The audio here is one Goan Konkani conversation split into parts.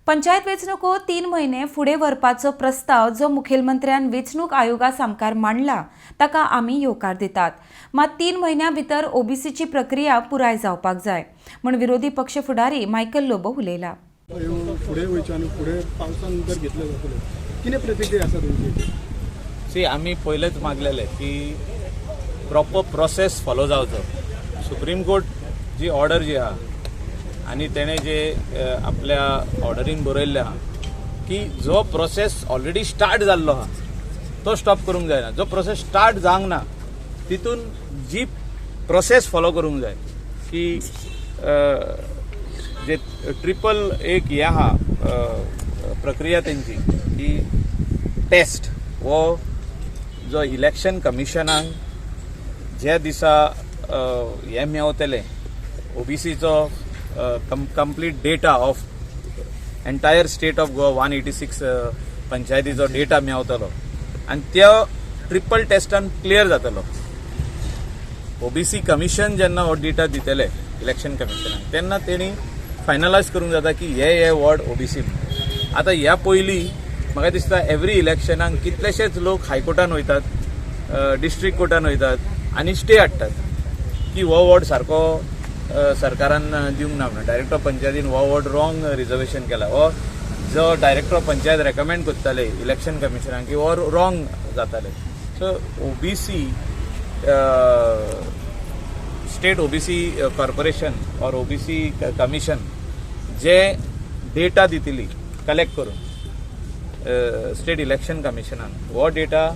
पंचायत वेंचणुको 3 म्हयने फुडें व्हरपाचो प्रस्ताव जो मुखेलमंत्र्यान वेंचणूक आयोगा सामकार मांडला, ताका आमी येवकार दितात. मात 3 म्हयन्यां भितर ओबीसीची प्रक्रिया पुराय जावपाक जाय म्हूण विरोधी पक्ष फुडारी मायकल लोबो उलयला. ह्यो फुडें वयच्यो आनी फुडें पावसान जर घेतले जातले, कितें प्रतिक्रिया आसा तुमची? सी, आमी पयलेच मागलेले की प्रॉपर प्रोसेस फॉलो जावचो. सुप्रीम कोर्ट जी ऑर्डर जी आहा आनी तेणें जे आपल्या ऑर्डरीन बरयल्लें आहा की जो प्रोसेस ऑलरेडी स्टार्ट जाल्लो आहा तो स्टॉप करूंक जायना. जो प्रोसेस स्टार्ट जावंक ना, तितून जी प्रोसेस फॉलो करूंक जाय की जे ट्रिपल एक हे आहा प्रक्रिया तेंची की टेस्ट हो जो इलेक्शन कमिशनाक ज्या दिसा हे मेवतले, ओबीसीचो complete data of entire state of Goa, 186 पंचायतीचो data मेवतलो आनी त्या ट्रिपल टेस्टान क्लियर जातलो. ओबीसी कमिशन जेन्ना हो डेटा दितले इलेक्शन कमिशनाक, तेन्ना तेणी फायनलायज करूंक जाता की हे हे वॉर्ड ओबीसी म्हणून. आतां ह्या पयलीं म्हाका दिसता एवरी इलेक्शनाक कितलेशेच लोक हायकोर्टान वयतात, डिस्ट्रिक्ट कोर्टान वयतात आनी स्टे हाडटात की हो वॉर्ड सारको सरकारान दिवंक ना म्हणून, डायरेक्टर ऑफ पंचायतीन हो वॉर्ड रॉंग रिजर्वेशन केला हो जो डायरेक्टर ऑफ पंचायत रेकमेंड करताले इलेक्शन कमिशनाक की हो रॉंग जाताले. So OBC, state OBC corporation or OBC commission J data दितली कलेक्ट करून स्टेट इलेक्शन कमिशनान, हो डेटा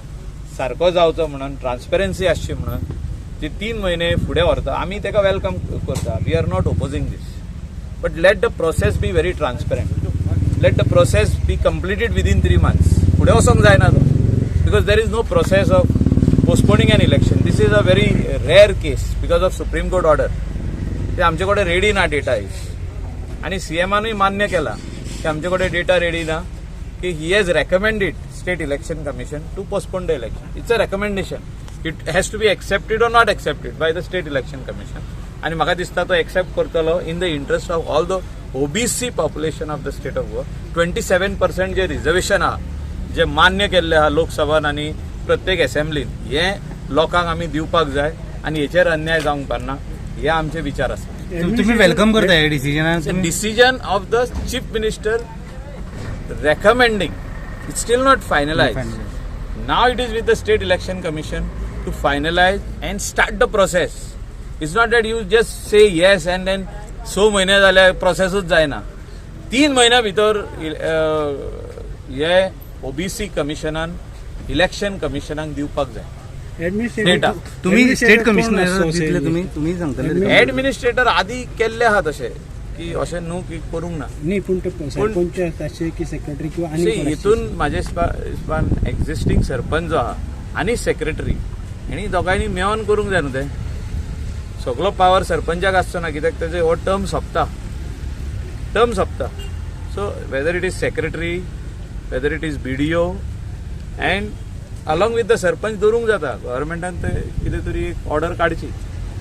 सारको जावचो म्हणून, ट्रान्सपरन्सी आसची म्हणून जी 3 म्हयने फुडें व्हरता, आमी ताका welcome करता. We are not opposing this, but let the process be very transparent. Let the process be completed within 3 months. फुडें वचोंक जायना तो, because there is no process of postponing an election. This is a very rare case because of Supreme Court order. ते आमचे कडेन रेडी ना डेटा is आनी सीएमानूय मान्य केला की आमचे कडेन डेटा रेडी ना, की he has recommended State Election Commission to postpone the election. It's a recommendation. It has to be accepted or not accepted by the State Election Commission. आनी म्हाका दिसता तो एक्सेप्ट करतलो in the interest of all the OBC population of the state of Goa. 27% J reservation आहा, जे मान्य केल्ले आहा लोकसभान आनी प्रत्येक एसेंब्लीन, हे लोकांक आमी दिवपाक जाय आनी हेचेर अन्याय जावंक पारना, हे आमचे विचार आसा. तुम्ही welcome करताय decision? Decision of the chief minister recommending, it's still not finalized. Now it is with the State Election Commission to finalize and start the process. It's not that you just say yes and then 6 म्हयने जाल्यार प्रोसेसूच जायना. 3 म्हयन्या भितर हे ओबीसी कमिशनान इलेक्शन कमिशनाक दिवपाक जाय डेटा. तुम्ही स्टेट कमिशनर दितले, तुम्ही तुम्ही सांगतले? ऍडमिनिस्ट्रेटर आदी केल्ले आहा तशें की अशें न्हू की करूंक ना. नाही, पूण ते सरपंच आसचे की सेक्रेटरी किंवा आनी कोण आसचे? हितून म्हाजे हिसपान एक्झिस्टींग सरपंच जो आहा आनी सेक्रेटरी हेणी दोगांयनी मेळोन करूंक जाय न्हू तें. सगलो पावर सरपंचाक आसचो ना, कित्याक तेजे हो टर्म सोंपता, टर्म सोंपता. So whether it is secretary, whether it is BDO and along with the sarpanch दवरूंक जाता. गव्हर्मेंटान ते कितें तरी एक ऑर्डर काडची.